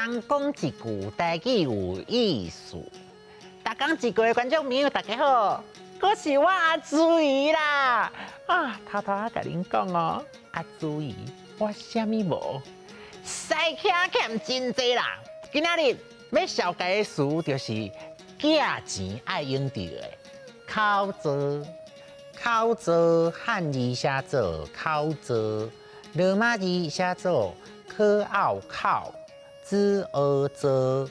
工講一句台語有意思。逐工一句的觀眾朋友，大家好，我是我阿朱姨啦。啊，偷偷仔共恁講哦，阿朱姨，我啥物無？西客欠真濟啦。今仔日欲紹介的詞就是寄錢愛用著的口座，口座漢字寫做口座，羅馬字寫做可拗口，子蚵座，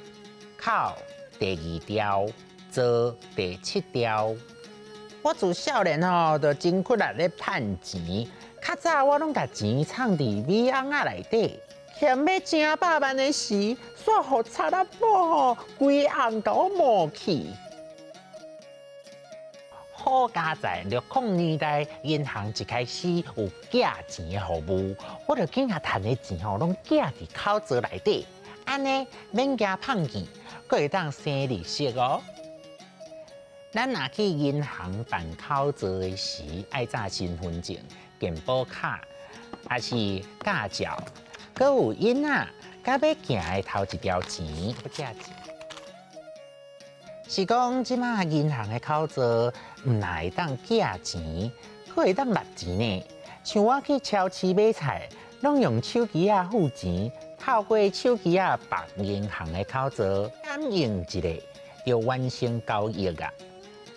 口第二調，座第七調。我自少年吼就真苦力咧趁錢，較早我攏共錢藏佇米甕仔內底，欠欲成百萬的時，煞予賊仔某吼規甕共我摸去。好佳哉60年代，銀行一開始有寄錢的服務，我就緊共趁的錢吼攏寄佇口座內底，按呢免驚胖去，閣會當生利息哦。咱若去銀行辦口座的時，愛紮身份證、健保卡，抑是駕照，閣有印仔，佮欲寄的頭一條錢，欲寄錢。是講這馬銀行的口座毋但會當寄錢，閣會當納錢呢。像我去超市買菜，攏用手機仔付錢，透過手機仔綁銀行的口座，感應一下就完成交易啊。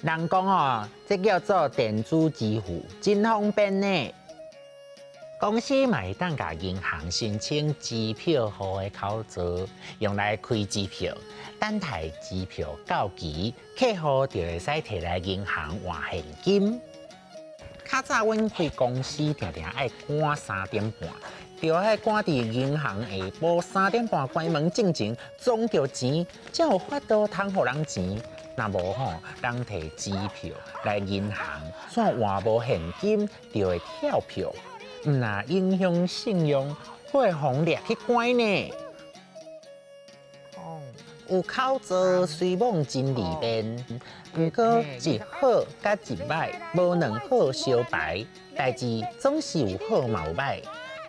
人講吼，這叫做電子支付，真方便呢。公司嘛會當共銀行申請支票戶的口座，用來開支票，等待支票到期，客戶就會使提來銀行換現金。較早阮開公司，定定愛趕3點半，就愛趕佇銀行下晡三點半關門進前，裝著錢，才有法度通予人錢。若無吼，人提支票來銀行，煞換無現金，就會跳票。毋但影響信用，會予掠去關呢。有口座雖罔真利便，毋過一好佮一䆀，無兩好相排，代誌總是有好嘛有䆀。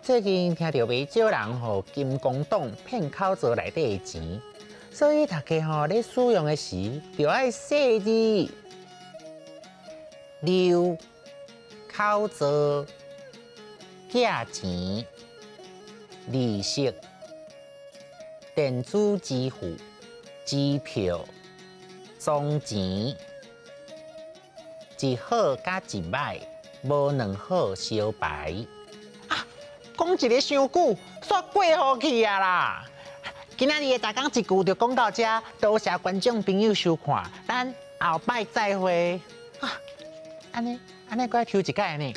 最近聽著袂少人予金光黨騙口座內底的錢，所以大家吼咧使用的時，著愛細膩。留口座、寄錢、利息、電子支付、支票、裝錢，一好佮一䆀，無兩好相排。啊，講一个傷久，煞過予去啊啦！今仔日的逐工一句就講到這，多謝觀眾朋友收看，咱後擺再會。啊，按呢按呢，閣愛抽一擺呢。